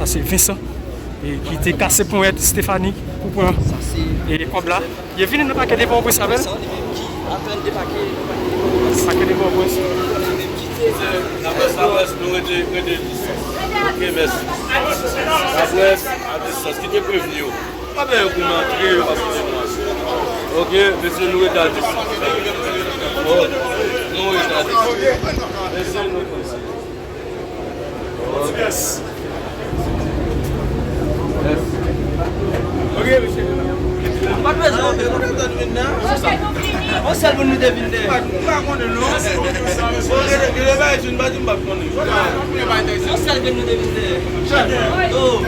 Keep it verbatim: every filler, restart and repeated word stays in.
Se Vincent, e ki te kase ponyèt Stephanie pou pran, e, kòb la. Yo vini nan pake de Pòtoprens avè l. Pake de Pòtoprens. Laprès, laprès, nou rete, rete distans. Ok, mèsi. Laprès, a distans. Kite prevni yo. Pa bay yo pou m antre, yo pa pote nou antre. Ok, mesye, nou rete a distans. Oh, nou rete a distans. Mesye, nou konn sa. Ou pa t bezwen antre, nou t ap tann vin nan. Yon sèl moun nou te vin dèyè. M pa konnen non. Bon, rele, rele bay, si m pa di m p ap konnen. Yon sèl moun nou te vin dèyè. Oh.